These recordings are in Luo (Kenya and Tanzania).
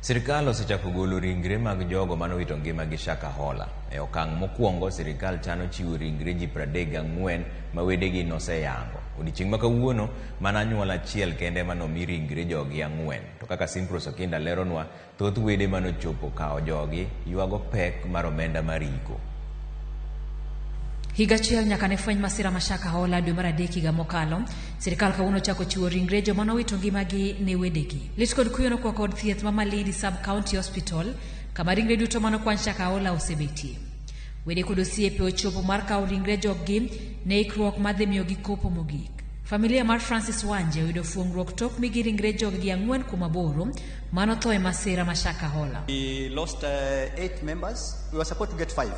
Sirkal osechako golo ringre mag jogo manowito ngimagi Shakahola. E okang' mokwongo, sirkal chano chiwo ringre ji 34 ma wedegi noseyango. Odiechieng' ma kawuono, mana anyuola achiel kende ema nomi ringre jogi ang'wen. To kaka Simprose Okinda leronwa, thoth wede manochopo kawo jogi ywago pek mar omenda mar iko. Higa achiel nyaka ne fweny masira ma Shakahola dwe mar adek higa mokalo, sirkal kawuono ochako chiwo ringre joma nowito ngimagi ne wedegi. Lit kod kuyo nokwako od thieth ma Malindi Sub County Hospital, kama ringre duto manokwany Shakahola osebetie. Wede kod osiepe ochopo mar kawo ringre joggi ne ikruok mar dhi miyogi kopo mogik. Familia mar Francis Wanje oyudo fuong'ruok tok migi ringre joggi ang'wen kuom aboro manotho e masira ma Shakahola. We lost eight members. We were supposed to get five.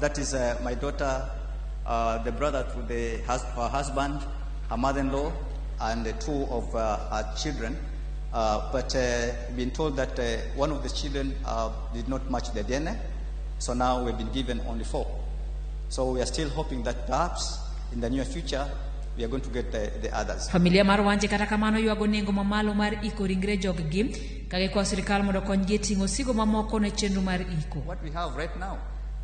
That is my daughter, the brother to her husband, her mother-in-law, and two of her children. But we've been told that one of the children did not match the DNA, so now we've been given only four. So we are still hoping that perhaps in the near future we are going to get the others. Familia mar Wanje kata kamano ywago nengo mamalo mar iko ringre joggi ka gikwayo sirkal mondo okonygi e ting'o osigo mamoko ne chenro mar iko. What we have right now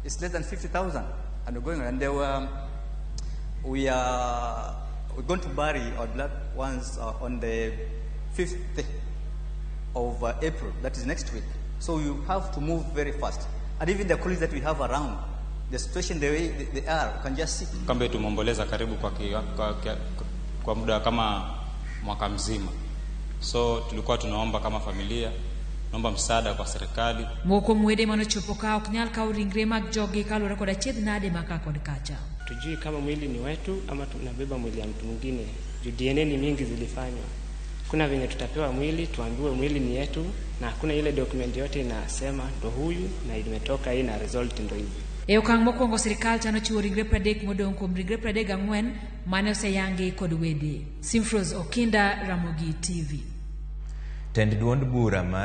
is less than 50,000, and we're going, and they were, we are we're going to bury our loved ones on the 5th of April, that is next week. So you have to move very fast. And even the colleagues that we have around, the situation the way they are, you can just see. Kambe tumeomboleza karibu kwa muda kama mwaka mzima, so tulikuwa tunaomba kama familia, naomba msaada kwa serikali. Moko kuom wede manochopo ka ok nyal kawo ringre mag joggi kaluwore kod achiedh nade ma ka kod kacha. Tujui kama mwili ni wetu ama tunabeba mwili ya mtu mwingine juu DNA ni mingi zilifanywa. Kuna venye tutapewa mwili tuambiwe mwili ni yetu, na hakuna ile document yote inasema ndo huyu na imetoka hii na result ndo hivi. E okang' mokwongo sirkal chano chiwo ringre 30 modong' kuom ringre 34 mane oseyangi kod wede. Simfros Okinda, Ramogi TV. Tend duond bura mar